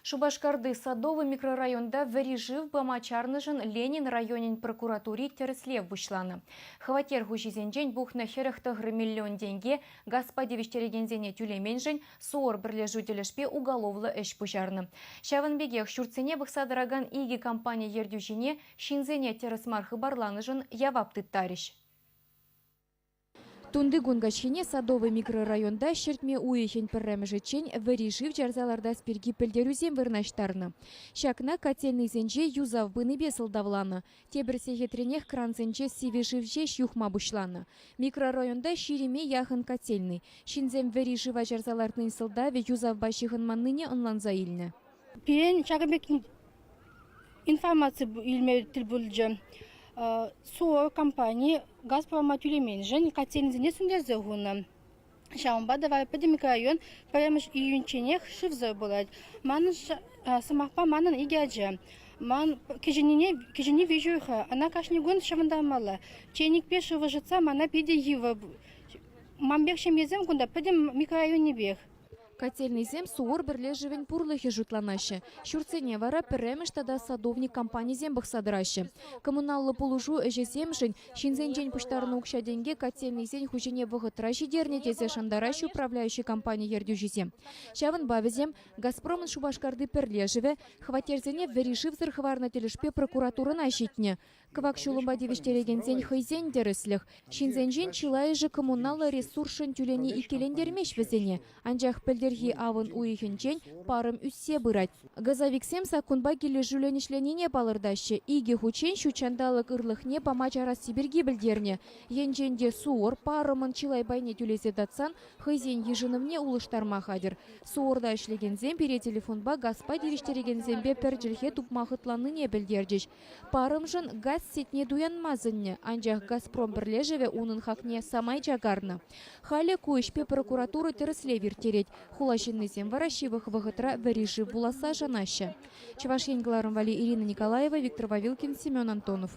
Шупашкарти Садовый микрорайонта вӗри шыв пама чарнӑшӑн Ленин районӗн прокуратури тӗрӗслев пуҫланӑ. Хваттер хуҫисенчен пухнӑ 49 миллион тенке газпа тивӗҫтерекенсене тӳлеменшӗн СОР пӗрлешӳ тӗлӗшпе уголовлӑ ӗҫ пуҫарнӑ. Ҫавӑн пекех ҫуртсене пӑхса тӑракан икӗ компани ертӳҫине ҫынсене тӗрӗс мар хыпарланӑшӑн явап тыттарӗҫ. Тунти кун каҫхине Садовый микрорайонта ҫӗртме уйӑхӗн пӗрремӗшӗччен вӗри шыв чарса лартас пирки пӗлтерӳсем вырнаҫтарнӑ. Ҫакна котельнӑйсенче юсав пынипе сӑлтавланӑ. Тепӗр сехетренех крансенче сивӗ шыв ҫеҫ юхма пуҫланӑ. Микрорайонта ҫирӗме яхӑн котельнӑй. Ҫынсем вӗри шыва чарса лартнин сӑлтавӗ юсавпа ҫыхӑнманнине ӑнланса илнӗ. Пирӗн ҫакӑн пек информаци илме тӗл пулчӗ. СУО компани газ пама тӳлеменшӗн котельнӑйсене сӳнтерсе хунӑ. Ҫавӑнпа та вара пӗтӗм микрорайон пӗрремӗш июньчченех шывсӑр пулать. Манӑн сӑмахпа манӑн икӗ ача. Ман кӗҫӗннине кӗҫӗнни виҫӗ уйӑхра. Ӑна кашни кун ҫӑвӑнтармалла. Чейникпе шыв ӑшӑтса мана питӗ йывӑр. Ман пек ҫемьесем кунта пӗтӗм микрорайонӗпех. Котельнӑйсем СУОР пӗрлешӗвӗн пурлӑхӗ шутланаҫҫӗ. Ҫуртсене вара пӗрремӗш тата садовник компанисем пӑхса тӑраҫҫӗ. Коммуналлӑ пулӑшу ӗҫӗсемшӗн ҫынсенчен пуҫтарнӑ укҫа-тенке котельнӑйсен хуҫине вӑхӑтра ҫитернӗ тесе шантараҫҫӗ управляющи компани ертӳҫисем. Ҫавӑнпа вӗсем «Газпромӑн» Шупашкарти пӗрлешӗвӗ хваттерсене вӗри шывсӑр хӑварнӑ тӗлӗшпе прокуратурӑна ҫитнӗ. Кӑвак ҫулӑмпа тивӗҫтерекенсен хӑйсен тӗрӗслӗх. Ҫынсенчен чылайӑшӗ коммуналлӑ ресурсшӑн тӳлени иккӗлентермест вӗсене. Анчах пӗлтӗрхи авӑн уйӑхӗнчен парӑм ӳссе пырать. Газовиксем саккунпа килӗшӳллӗн ӗҫленине палӑртаҫҫӗ. Икӗ хутчен ҫут ҫанталӑк ырлӑхне пама чарасси пирки пӗлтернӗ. Енчен те СУОР парӑмӑн чылай пайне тӳлесе татсан хӑйсен йышӑнӑвне улӑштарма хатӗр. СУОРта ӗҫлекенсем пире телефонпа газпа тивӗҫтерекенсемпе пӗр чӗлхе тупма хӑтланнине пӗлтерчӗҫ. Парӑмшӑн газ сетьне туянма сӗннӗ, анчах «Газпром» пӗрлешӗвӗ унӑн хакне самай чакарнӑ. Халӗ ку ӗҫпе прокуратура тӗрӗслев ирттерет. Хула ҫыннисем вара ҫывӑх вӑхӑтра вӗри шыв пуласса шанаҫҫӗ. Чӑваш Ен кӑларӑм валли Ирина Николаева, Виктор Вавилкин, Семен Антонов.